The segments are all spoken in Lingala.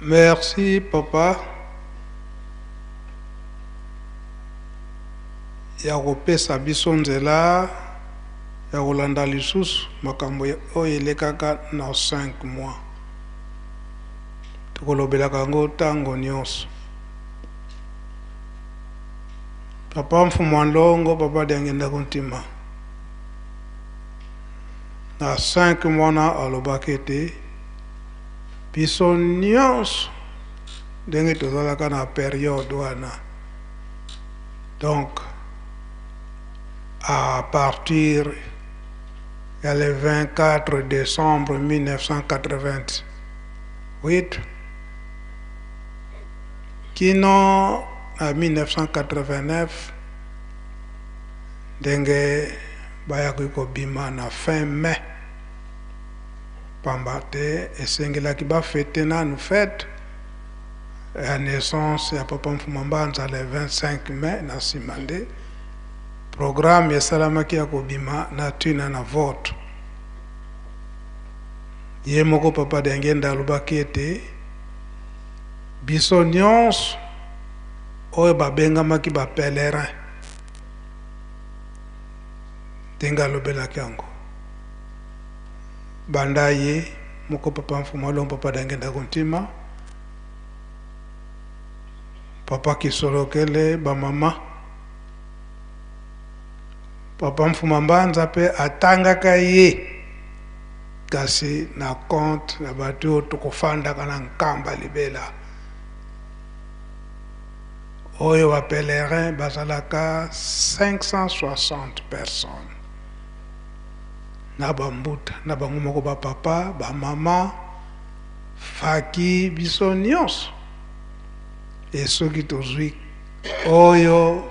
Merci papa ya kopesa biso nzela ya kolanda lisusu makambo oyo elekaka na 5 mois. Tokolobelaka yango ntango nyonso. Papa Mfumu wa Nlongo, papa Diangienda Kuntima, na 5 mois na alobaki ete biso nyonso ndenge tozalaka na periode wana, donc à partir ya le 24 décembre 1988 kino na 1989, ndenge bayaki kobima na fin mai, pamba te esengelaki bafete nanu fete ya naissance ya papa Mfuma Mbanza le 25 mai. Na nsima nde programme esalamaki ya kobima na ntina na vote. Ye moko papa Diangienda alobaki ete biso nyonso oyo babengamaki ba pèlerin, ndenge alobelaki yango banda ye moko papa Mfuma Longo, papa Diangienda Kuntima, papa Kisolokele, bamama, papa Mfuma Mbanza mpe atangaka ye kasi na compte na bato oyo tokofandaka na Nkamba libela, oyo ba pèlerin bazalaka 560 personnes na bambuta na bango moko, bapapa, bamama, faki, biso nyonso. E soki tozwi oyo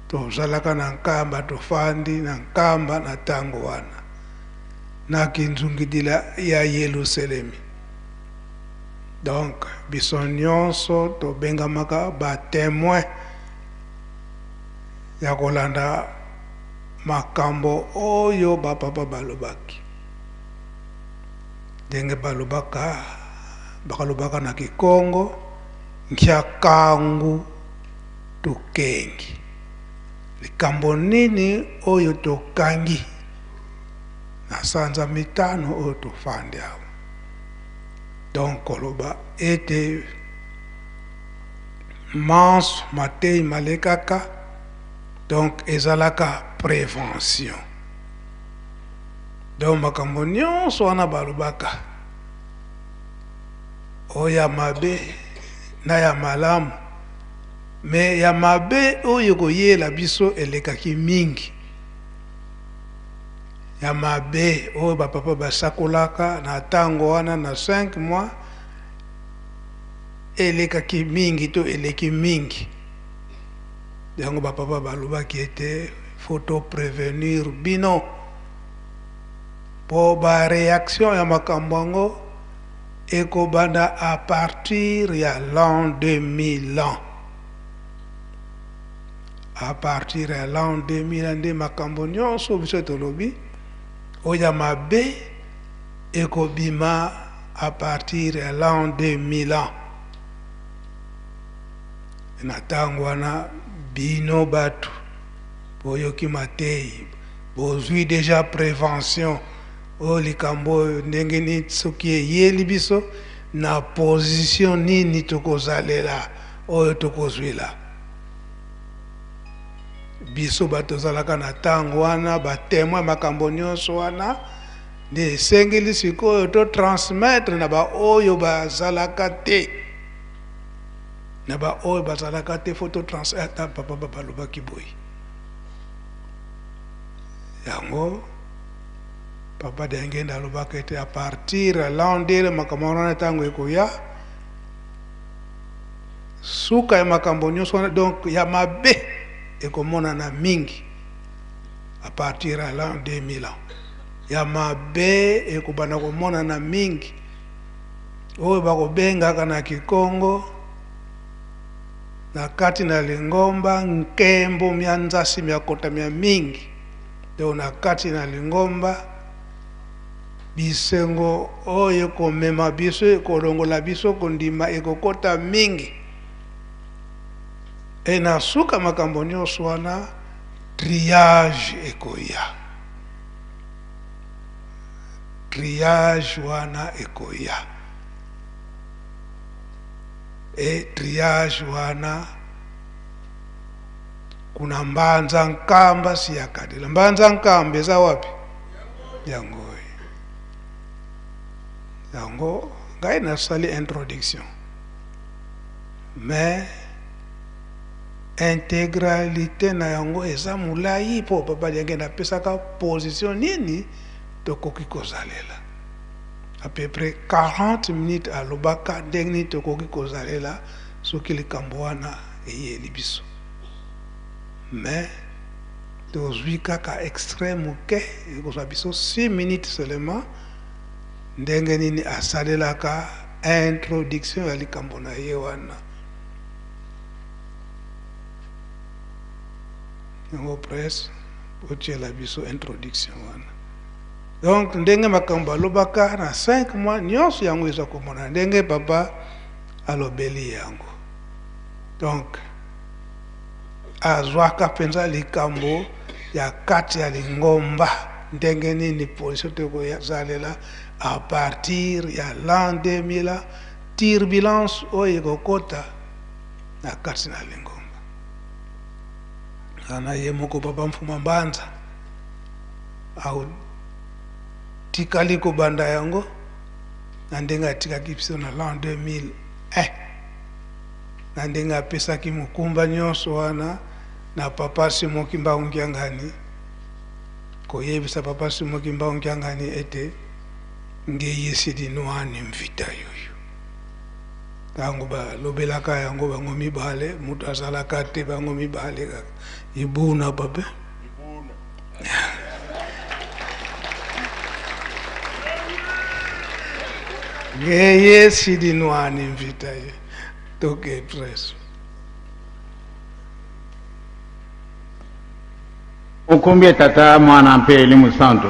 tozalaka na Nkamba, tofandi na Nkamba na ntango wana na kinzungidila ya Yelusalemi, donc biso nyonso tobengamaka batémoin ya kolanda makambo oyo bapapa balobaki. Ndenge balobaka, bakalobaka na Kikongo, nkiakangu tokengi, likambo nini oyo tokangi na sanza 5 oyo tofandi awa. Donc koloba ete manso matei malekaka, donc ezalaka prévention. Donc makambo nyonso wana balobaka, oyo ya mabe na ya malamu, me ya mabe oyo koyela biso elekaki mingi. Ya mabe oyo bapapa basakolaka na ntango wana na 5 mois elekaki mingi to eleki mingi. Yango bapapa balobaki ete faut to prévenir bino mpo baréaction ya makambo yango ekobanda à partir ya l'an 2000 ans. À partir ya l'an 2000 nde makambo nyonso biso tolobi oyo ya mabe ekobima à partir ya l'an 2000 ans. Na ntango wana bino bato boyoki matei, bozwi déjà prévention oyo likambo oyo ndenge nini soki eyeli biso, na position nini tokozalela oyo tokozwila. Biso bato tozalaka na ntango wana batémoin makambo nyonso wana, nde esengeli sikoyo totransmettre na baoyo bazalaka te, na baoyo bazalaka te. Faut totransmettre papa balobaki boye. Yango papa Diangienda alobaka ete à partir ya l'an 2000 makambo wana ntango ekoya, suka ya makambo nyonso wana, donc ya mabe ekomonana mingi à partir ya l'an 2000 ans. Ya mabe ekobanda komonana mingi, oyo bakobengaka na Kikongo na kati na lingomba nkembo mya nzasi mya kota mya mingi. Donc na kati na lingomba Bisengo oyo ekomema biso, ekolongola biso kondima, ekokota mingi. E na suka makambo nyonso wana, triage ekoya. Triage wana ekoya. E triage wana kuna Mbanza Nkamba si ya kadela. Mbanza Nkamba eza wapi? Yango oyo. Yango ngai nasali introduction. Mais integralité na yango eza molai mpo Papa Diangienda apesaka position nini tokoki kozalela. À peu près 40 minutes alobaka ndenge nini tokoki kozalela soki likambo wana eyeli biso. Mais tozwi kaka extrait moke, ekozwa biso 6 minutes seulement, ndenge nini asalelaka introduction ya likambo na ye wana. Yango presse otiela biso introduction wana. Donc ndenge makambo alobaka na 5 mois nyonso yango eza komona ndenge papa alobeli yango. Donc azwaka mpenza likambo ya kati ya lingomba ndenge nini position tokozalela à partir ya l'an 2000, turbulence oyo ekokota na kati na lingomba. Ana ye moko Papa Mfuma Mbanza atikali kobanda yango na ndenge atikaki biso na l'an 2001, na ndenge apesaki mokumba nyonso wana na Papa Simon Kimbangu Kiangani, koyebisa Papa Simon Kimbangu Kiangani ete ngeyesi dinwani mvita yoyo. Ntango balobelaka yango bango mibale, moto azalaka te, bango mibale kaka ibuna pape. Ngeyesi dinwani mvita ye toke preso. Okombie Tata, Mwana mpe Elimo Santu.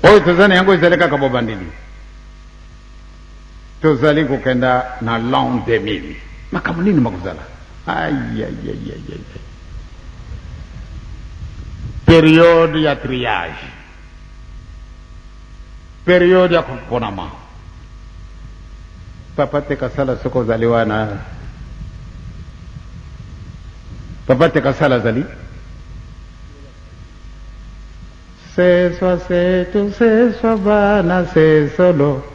Oyo toza na yango ezali kaka bobandeli. Tozali kokenda na l'an 2000. Makambo nini makozala? Aïe, aïe, aïe, aïe, aïe. Periode ya triage. Periode ya koponama. Papa Tekasala soki ozali wana. Papa Tekasala azali? Seswa setu seswa bana sesolo.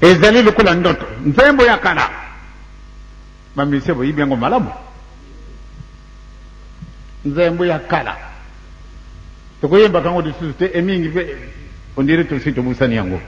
Ezali lokola ndoto, nzembo ya kala. Bamisie boyibi yango malamu. Nzembo ya kala. Tokoyembaka yango lisusu te, emingi mpe ondire tosi tobusani yango.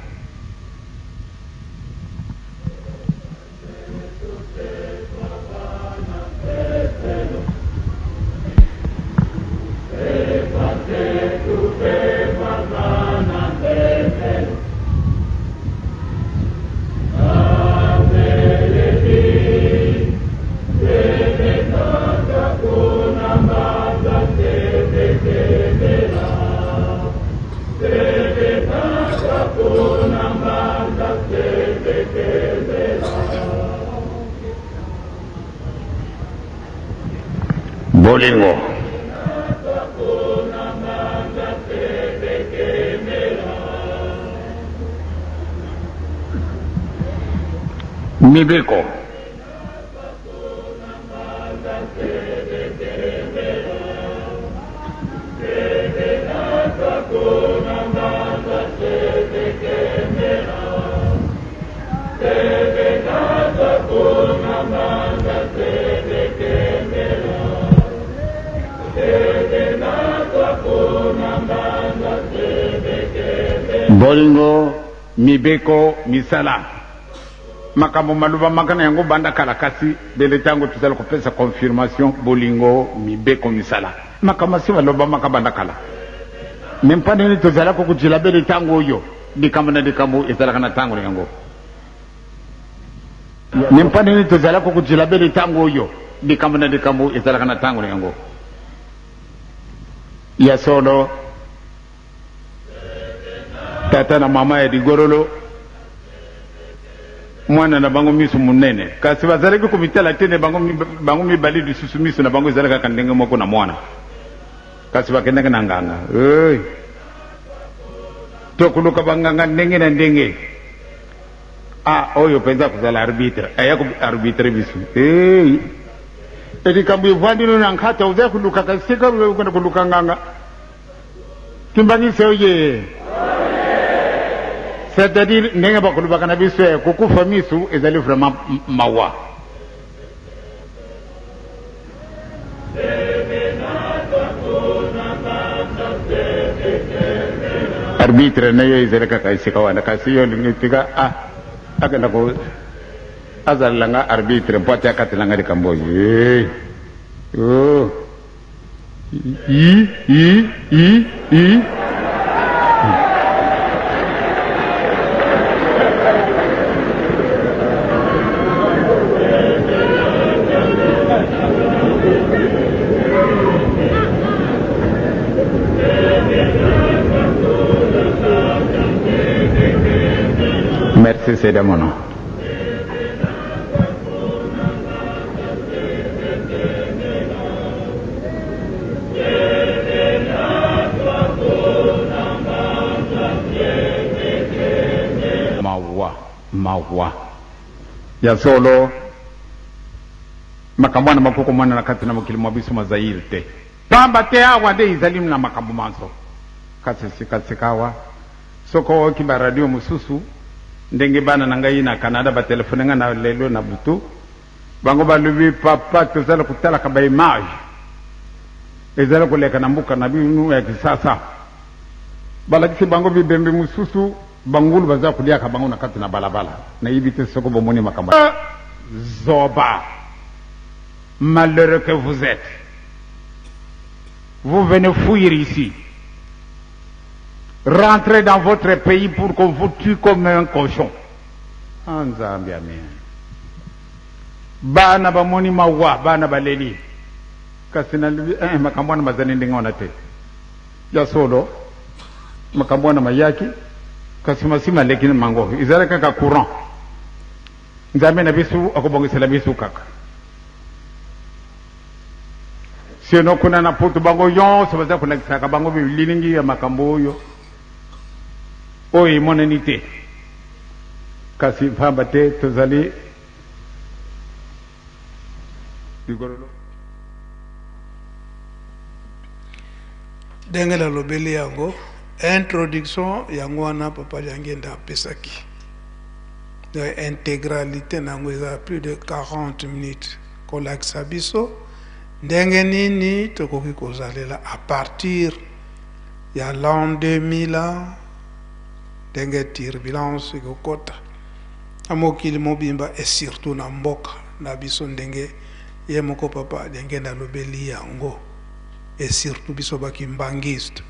Bolingo mibeko bolingo mibeko misala makambo malobamaka na yango banda kala, kasi lelo ntango tozali kopesa confirmation bolingo mibeko misala makambo asi balobamaka banda kala. Me mpa nini tozalaka kojila bele ntango oyo likambo na likambo ezalaka na ntango na yango? Ne mpo nini tozalaka kojila bele ntango oyo likambo na likambo ezalaka na ntango na yango ya solo? Tata na mama ya ligorolo, mwana na bango miso monene, kasi bazalaki komitala te ne bango, bango mibale lisusu miso na bango ezalaki kaka ndenge moko na mwana, kasi bakendaki na nganga. Hey. Tokoluka banganga ndenge na ndenge. Ah, oyo mpenza kozala arbitre, aya ko arbitre biso. Hey. Likambo evandi no na nkata, oza kolukaka esika okende koluka nganga. Kimbangisi oye, c'est-à-dire ndenge bakolobaka na biso ya kokufa misu ezali vraiment mawa. Arbitre na yo ezali kaka esika wana, kasi yo olingi tika ah, akenda ko azalela nga arbitre mpo ate akatela nga likambo oyo. Oh. I, i, i, i. Merci, c'est de mon nom. Mawa, mawa ya solo, makambo wana makoki komona na kati na mokili mwa biso mwa Zaire te, pamba te awa nde ezali na makambo manso. Kasi sikasika awa, soki oyoki baradio mosusu, ndenge bana na ngai na Canada batelefone ngai na lelo na butu, bango balobi: "Papa, tozala kotalaka baimage ezali koleka na mboka na bino ya Kisasa." Balakisi bango bibembe mosusu, bangulu baza koliaka bango na kati na balabala. Nayebi te soko bomoni makambo. Zoba, malheureux que vous êtes, vous venez fuir ici, rentrez dans votre pays pour qu'on vous tue comme un cochon. Ah, Nzambe, amen. Bana bamoni mawa, bana baleli, kasi nalobi eh, makambo wana mazali ndenge wana te. Ya solo, makambo wana mayaki, kasi masi maleki na mango, ezali kaka courant. Nzambe na biso akobongisela biso kaka. Sino kuna na Poto, bango nyonso baza kolakisaka bango bililingi ya makambo oyo oyo emonani te, kasi pamba te tozali ligololo. Ndenge nalobeli yango, introduction yango wana Papa Diangienda apesaki, donc intégralité na yango eza plus de 40 minutes, kolakisa biso ndenge nini tokoki kozalela à partir ya l'an 2000, ndenge turbulence ekokɔta na mokili mobimba et surtout na mboka na biso, ndenge ye moko Papa Diangienda alobeli yango, et surtout biso bakimbangiste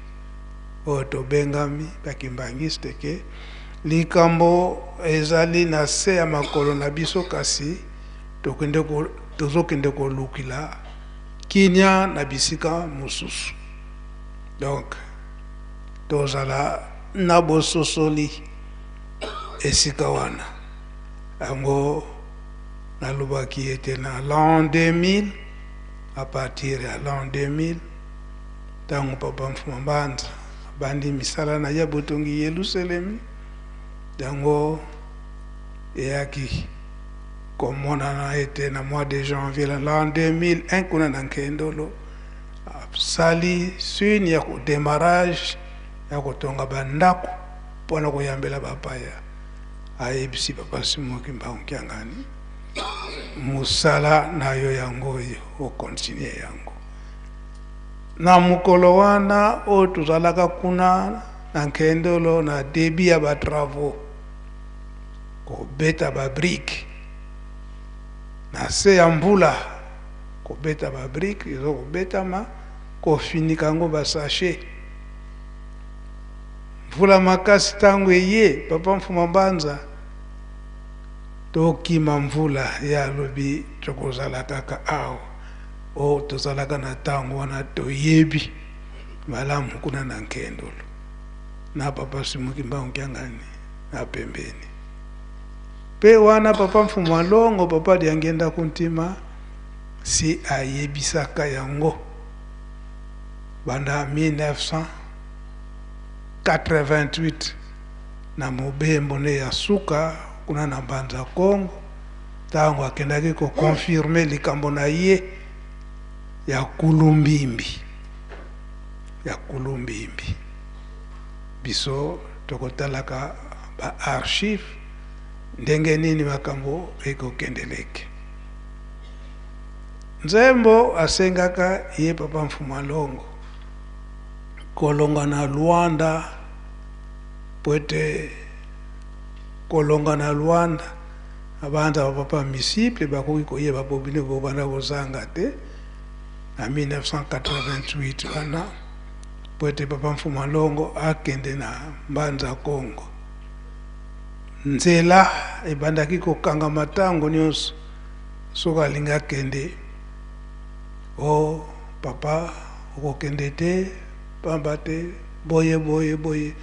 oyo tobengami bakimbangiste, ke likambo ezali na se ya makolo na biso, kasi tozokende kolukila kimia na bisika mosusu. Donc tozala na bososoli esika wana. Yango nalobaki ete na l'an 2000, à partir ya l'an 2000, ntango Papa Mfuma Mbanza abandi misala na ye botongi Yelusalemi, yango eyaki komonana ete na mois de janvier l'an 2001, kuna na Nkendolo, asali signe ya kodémarrage ya kotonga bandako mpona koyambela bapaya. Ayebisi Papa Simon Kimbangu Kiangani: "Mosala na yo yango oyo, okontinue yango." Na mokolo wana oyo tozalaka kuna na Nkendolo, na début ya batravaux, kobeta babriques na se ya mbula, kobeta babriques eza kobetama, kofinika yango basachets, mvula makasi ntango eye, Papa Mfuma Mbanza Tokima mvula, ye alobi tokozala kaka awa. O tozalaka na ntango wana toyebi malamu kuna na Nkendolo na papa Simon Kimbangu Kiangani na pembeni. Mpe wana papa Mfumu Alongo, papa Diangienda Kuntima si ayebisaka yango banda 1988 na mobembo nde ya suka kuna na Mbanza Kongo, ntango akendaki koconfirme likambo na ye ya Kulumbimbi, ya Kulumbimbi. Biso tokotalaka ba archive ndenge nini makambo ekokendeleke. Nzembo asengaka ye papa Mfumu Alongo kolonga na Luanda, po ete kolonga na Luanda abanza ba papa misiple bakoki koyeba po bino bobanda kozanga te na 1988 wana, po ete papa Mfumu Alongo akende na Mbanza Kongo. Nzela ebandaki kokangama ntango nyonso soki alingi akende. O papa okokende te pamba te boye boye boye,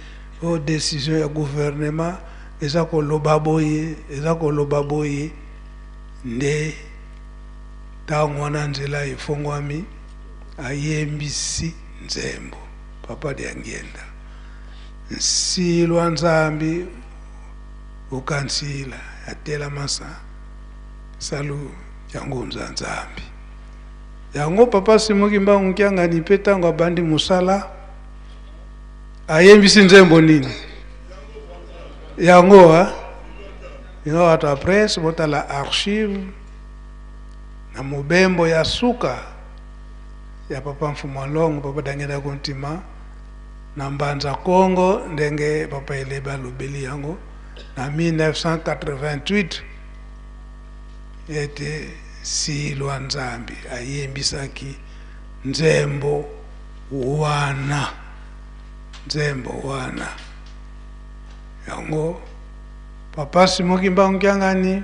o décision ya gouvernement eza koloba boye, eza koloba boye. Nde ntango wana nzela efongwami, ayembisi nzembo papa Diangienda nsilwa nzambi ukansila atela masa salu yango nza nzambi yango. Papa Simon Kimbangu Kiangani mpe ntango abandi mosala ayembisi nzembo nini yango a yango. Bato ya presse botala archive na mobembo ya suka ya papa Mfumu Alongo, papa Diangienda Kuntima na Mbanza Kongo, ndenge papa Elebe alobeli yango na 1988 ete Silwa Nzambi ayembisaki nzembo wana, nzembo wana yango. Papa Simon Kimbangu Kiangani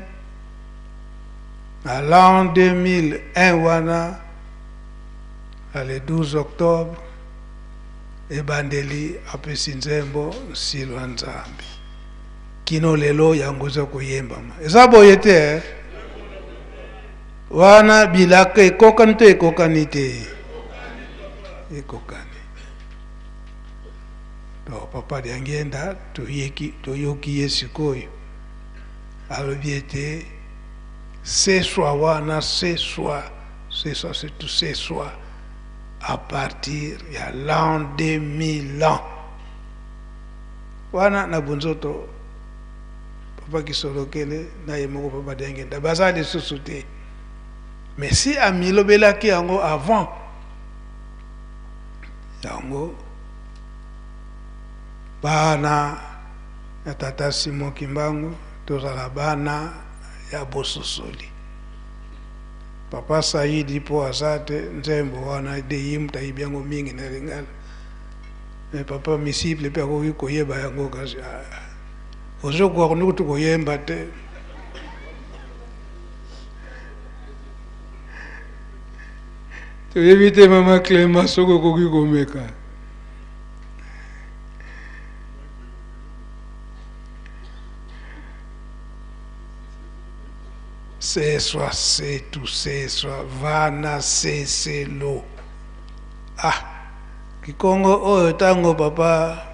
na l'an 2001 wana, na le 12 octobre, ebandeli apesi nzembo Nsilwa Nzambi. Kino lelo yango eza koyembama. Eza boye te eh? Wana bilaka ekokani to ekokani te? Ekokani. Donc papa Diangienda toyeki toyoki ye sikoyo alobi ete seswa wana, seswa seswa surtout seswa à partir ya l'an 2000 ans wana na bunzoto papa Kisolokele na ye moko papa Diangienda baza lisusu te, mais si amilobelaki yango avant yango. Bana ya tata Simon Kimbangu tozala bana ya bososoli. Papa Saidi mpo aza te, nzembo wana de ye moto ayebi yango mingi na lingala, mais papa misiple mpe akoki koyeba yango, kasi ozokoka kutu koyemba te. Toyebi te mama Clément soki okoki komeka. Seswa setu seswa vana seselo. Ah, kikongo oyo ntango papa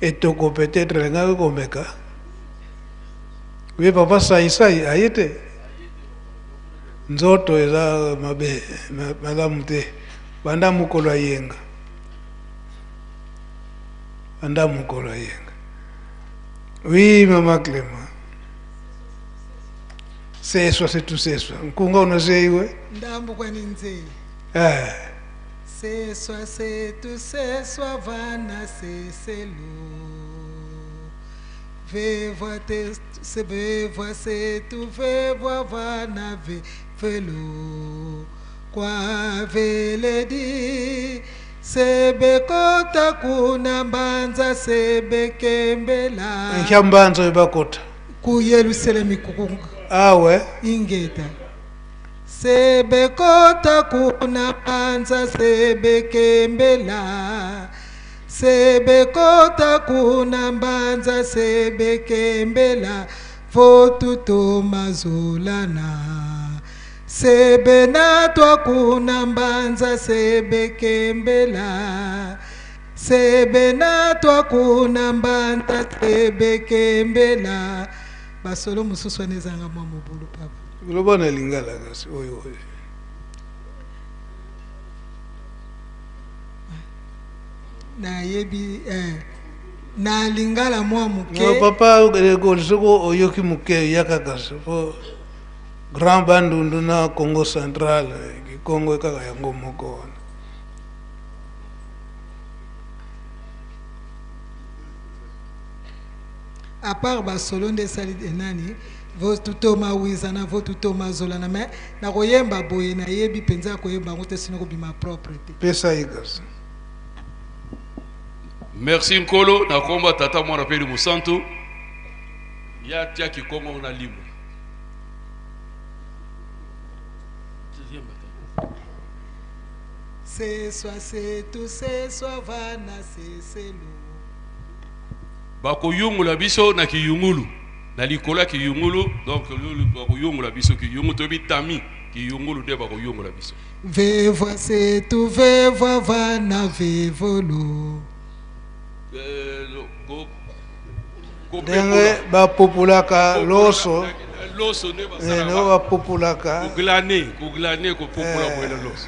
etoko peut-être alingaki komeka. Oui, papa Saisai aye te, nzoto eza mabe malamu te banda mokolo ayenga, banda mokolo ayenga. Oui, mama Clément, seswa setu seswa nkunga unozeiwe ndambu kwani nzei. Eh. Seswa setu seswa vana seselo vevwa te se vevwa setu vevwa vana ve velo kwa veledi sebekota kuna mbanza sebekembela Nkya mbanza oyo bakota. Ku Yelusalemi ku Awe. Ingeta. Sebekota kuna panza sebekembela. Sebekota kuna mbanza sebekembela. Votuto mazolana. Sebenatwa kuna mbanza sebekembela. Sebenatwa kuna mbanza sebekembela. Basolo mosusu wana ezanga mwa mobulu papa. Loba na lingala kasi oyo oyo. Nayebi na lingala mwa moke. No, papa soki oyoki moke yaka kasi po Grand Bandundu na Congo Central, Congo kaka yango moko wana. À part basolo nde esali nani votutoma wizana votutoma zolana, mais nakoyemba boye nayebi mpenza koyemba yango te, sino kobima propre te. Pesa ye kasi. Merci Nkolo na komba tata mwana pe musantu ya tia kikongo na limu. Seswa setu seswa vana seselu. Bakoyungula biso na kiyungulu na likolo ya kiyungulu, donc bakoyungula biso kiyungu toyebi tami kiyungulu nde bakoyungula biso. Vevwa setu vevwa vana vevolo. Ndenge bapopulaka loso, loso nde nde bapopulaka koglane koglane kopopula boye na loso.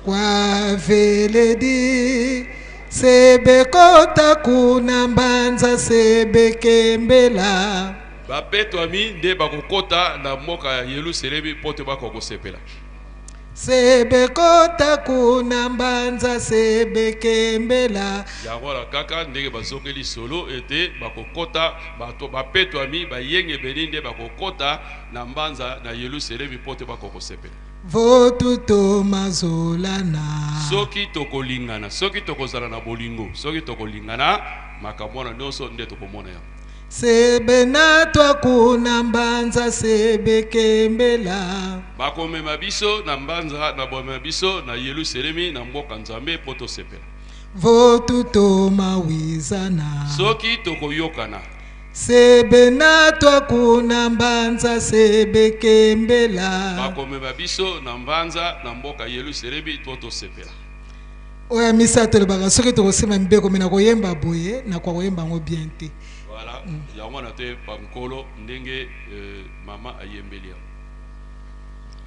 Kwa veledi sebekota kuna mbanza sebekembela. Bapetwami nde bakokota na mboka ya Yelusalemi po te bakokosepela. Sebekota kuna mbanza sebekembela. Yango wana kaka ndenge bazongeli solo ete bakokota bato bapetwami bayengebeni nde bakokota na mbanza na Yelusalemi po te bakokosepela. Votuto mazolana. Soki tokolingana, soki tokozala na bolingo, soki tokolingana makambo wana nyonso nde tokomona yango. Sebenatwa kuna mbanza sebekembela. Bakomema biso na mbanza na bomema biso na Yelusalemi na mboka Nzambe po tosepela. Votuto mawizana. Soki tokoyokana. Sebenatwa kuna mbanza sebekembela. Bakomema biso na mbanza na mboka Yelusalemi po tosepela. Oya misato lobaka soki tokosema mibeko me na koyemba boye na kwa koyemba yango bien te. Voilà, yango wana te bankolo ndenge mama ayembeli yango.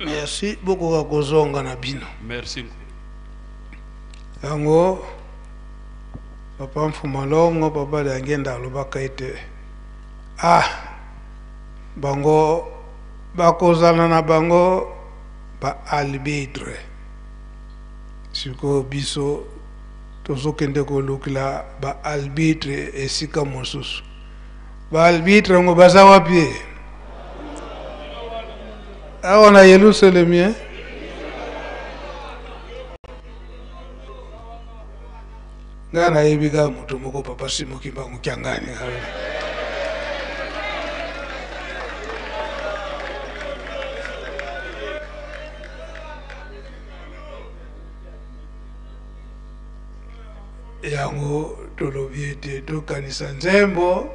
Merci bokoka kozonga na bino. Merci. Yango papa Mfumalongo papa Diangienda alobaka ete bango bakozala na bango ba arbitre. Sikoyo biso tozokende kolukila ba arbitre esika mosusu. Ba arbitre yango baza wapi? Awa na Yelusalemi. Nga nayebi kaka moto moko papa Simon Kimbangu Kiangani. Yango tolobi ete tokanisa nzembo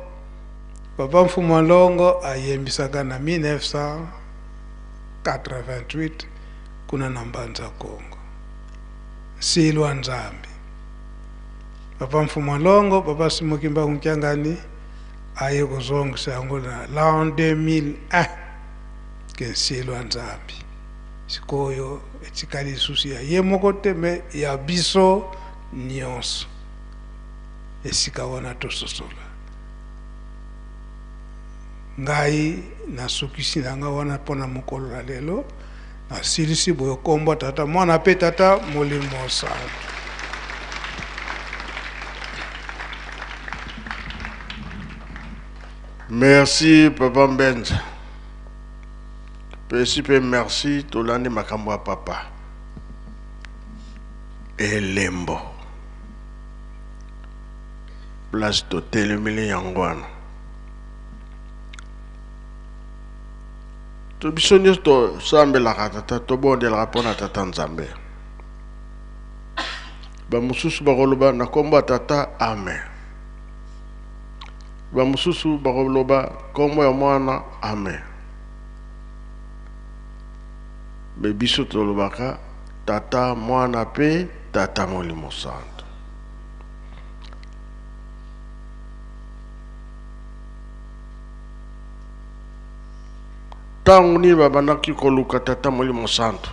papa Mfumalongo ayembisaka na 1988 kuna na Mbanza Kongo. Nsilwa Nzambi. Papa Mfumalongo papa Simon Kimbangu Kiangani aye kozongisa yango na l'an 2001 ke Nsilwa Nzambi. Sikoyo etikali lisusu ya ye moko te me ya biso nyonso. Esika wana tososola. Ngai nasukisi na nga wana mpona mokolo na lelo. Nasilisi boye kombo tata mwana pe tata molimo santu. Merci papa Mbenza. Pesi pe merci tolandi makambo ya papa. Elembo. Place totelemeli yango wana. To biso nyonso tosambelaka tata, tobondelaka mpo na tata Nzambe. Bamosusu bakoloba na nkombo ya tata, amen. Bamosusu bakoloba nkombo ya mwana, amen. Me biso tolobaka tata, mwana mpe tata Molimo Santo. Ntango nini babandaki koluka tata Molimo Santo?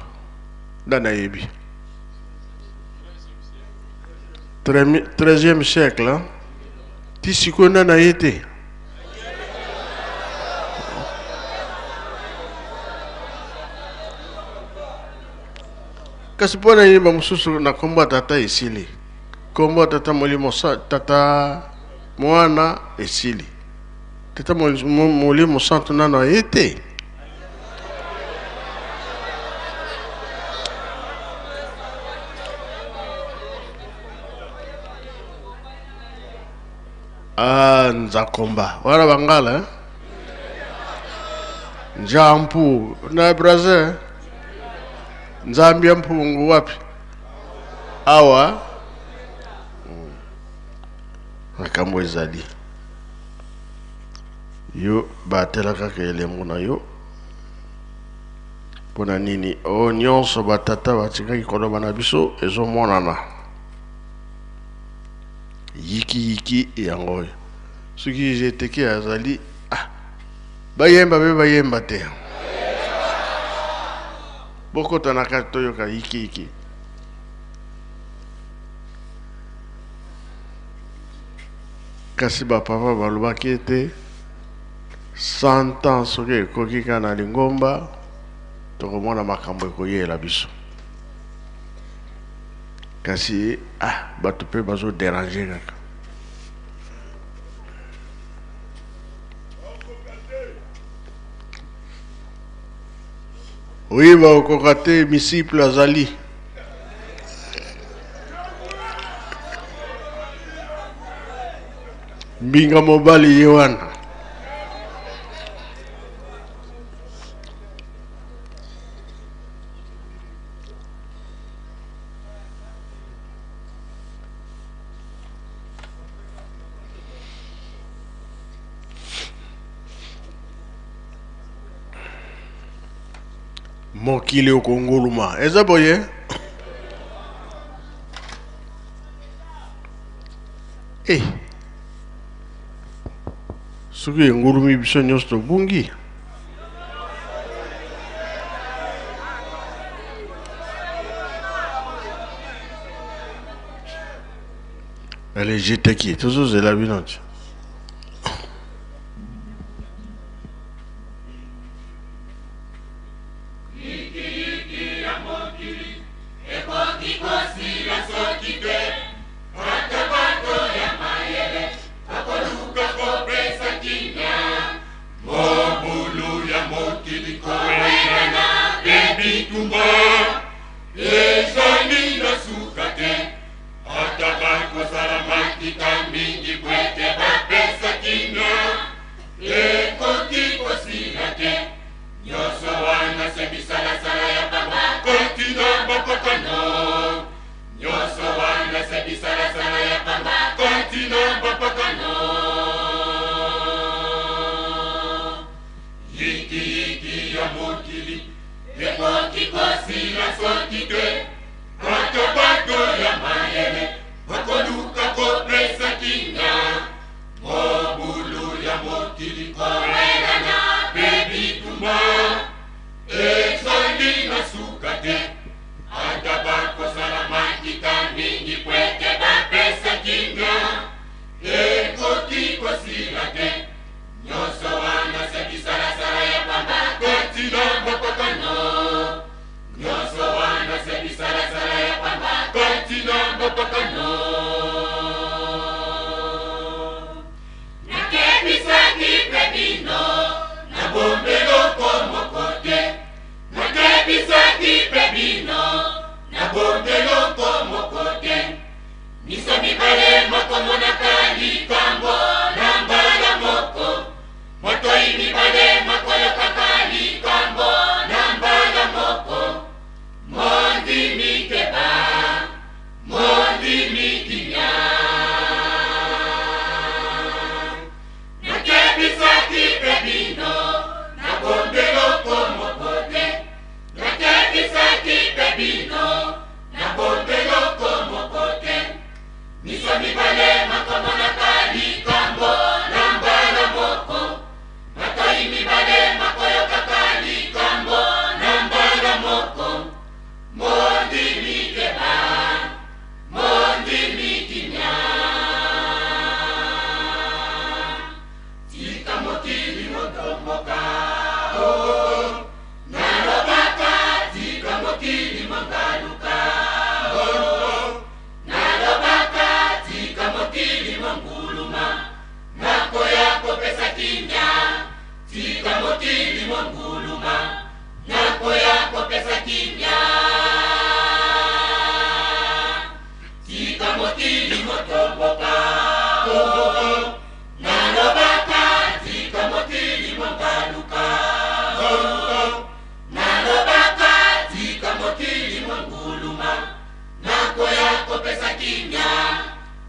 Nda nayebi 13e siècle, hein? Ti sikoyo nda na ye te. Kasi mpo na nini bamosusu na nkombo ya tata esili, nkombo ya tata Molimo, tata mwana esili, tata Molimo Santo nano aye te? Ah, nzakomba wana bangala, eh? Njampu na Brazil, nzambi ya mpungu wapi awa? Makambo ezali yo batela kaka elembo na yo. Mpo na nini oyo nyonso batata batikaki koloba na biso ezomonana yikiyiki yango oyo? Soki jeteke azali, ah, bayemba mpe bayemba te, bokota na kati toyoka yikiyiki. Kasi bapapa balobaki ete 100 ans soki ekoki kaka na lingomba, tokomona makambo ekoyela biso. Kasi ah, bato mpe bazoderange kaka. Oyi bakokoka te, misiple azali mbinga mobali ye wana. Mokili okonguluma eza boye. Eh, soki engulumi, biso nyonso tobungi. Ale jeteki, tozozela bino ti. Mobulu ya mokili, kowelana mpe bitumba ezali na suka te. Ata bakozala makita mingi po ete bapesa kimia, ekoki kosila te. Nyonso wana se bisalasala ya pamba kati na bapakano. Nyonso wana se bisalasala ya pamba kati na bapakano. Yikiyiki ya mokili ekoki kosila soki te. Ata bato ya mayele bakoluka kopesa kimia, mobulu ya mokili, kowelana mpe bitumba ezali na suka te. Ata bakozala makita mingi po ete bapesa kimia, ekoki kosila te. Nyonso wana se bisalasala ya pamba kati na bapakano. Nyonso wana se bisalasala ya pamba kati na bapakano. Nakebisaki mpe bino, nabombeloko moko te. Nakebisaki mpe bino, nabombeloko moko te. Miso mibale makomonaka likambo na mbala moko, matoi mibale makoyokaka likambo. kimia. Tika mokili motomboka, nalobaka tika mokili mongaluka, nalobaka tika mokili monguluma, nakoya kopesa kimia.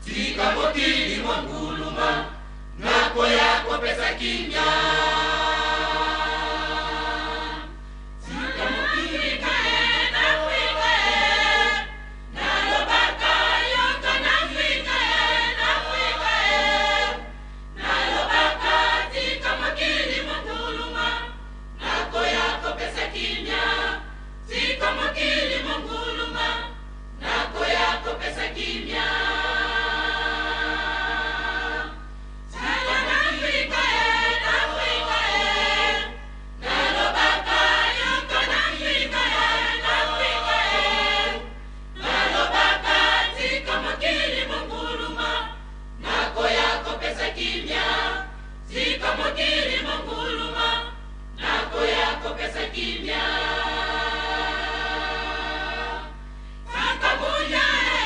Tika mokili monguluma, nakoya kopesa kimia. Tika mokili Afrika e, nalobaka yoka na Afrika e, na Afrika e, nalobaka tika mokili monguluma, nakoya kopesa kimia. Tika mokili monguluma, nakoya kopesa kimia. Tika na Afrika e, na Afrika e, nalobaka yoka na Afrika e, na Afrika e, nalobaka tika mokili monguluma, nakoya kopesa kimia. Tika mokili monguluma, nakoya kopesa kimia. Sakabunya e,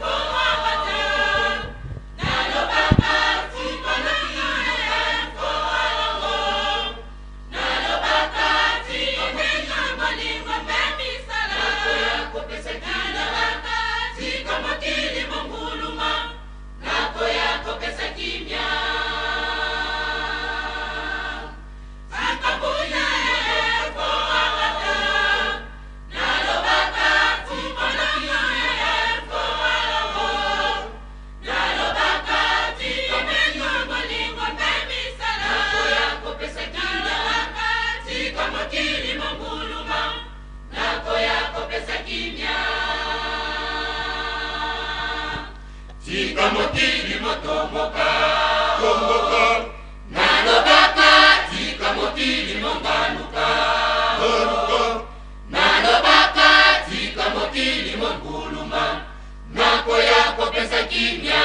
fowaka te, nalobaka tika mokili e, fowalongo, nalobaka tika mokili bolingo mpe misala, nakoya kopesa kimia. Tika mokili monguluma, nakoya kopesa kimia. Sakabunya e, fowaka te, nalobaka tika mokili e, fowalongo, nalobaka tika mokili bolingo mpe misala, nakoya kopesa kimia. Tika mokili monguluma, nakoya kopesa kimia. Tika mokili motomboka, nalobaka tika mokili mongaluka, nalobaka tika mokili monguluma, nakoya kopesa kimia.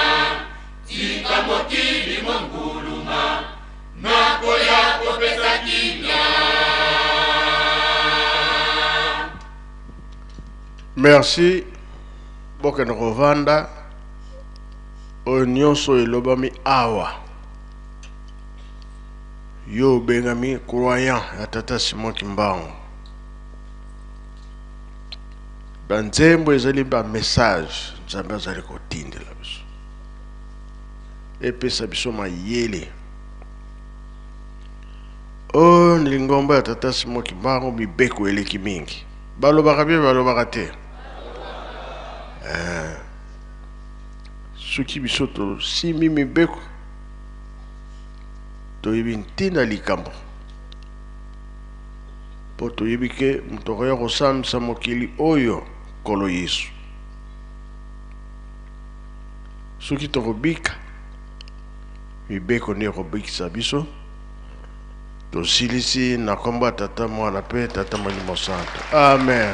Tika mokili monguluma, nakoya kopesa kimia. Merci. Bokende kovanda. Oyo nyonso elobami awa, yo obengami croyant ya tata Simon Kimbangu, banzembo ezali bamessage Nzambe azali kotindela biso, epesa biso mayele. Oyo ni lingomba ya tata Simon Kimbangu, mibeko eleki mingi. Balobaka bien, balobaka te. Soki biso tosimbi mibeko, toyebi ntina likambo, mpo toyebi ke moto akoya kosambisa mokili oyo Nkolo Yesu. Soki tokobika mibeko nde ekobikisa biso. Tosilisi na kombo ya Tata, Mwana mpe Tata Molimo Santo. Amen.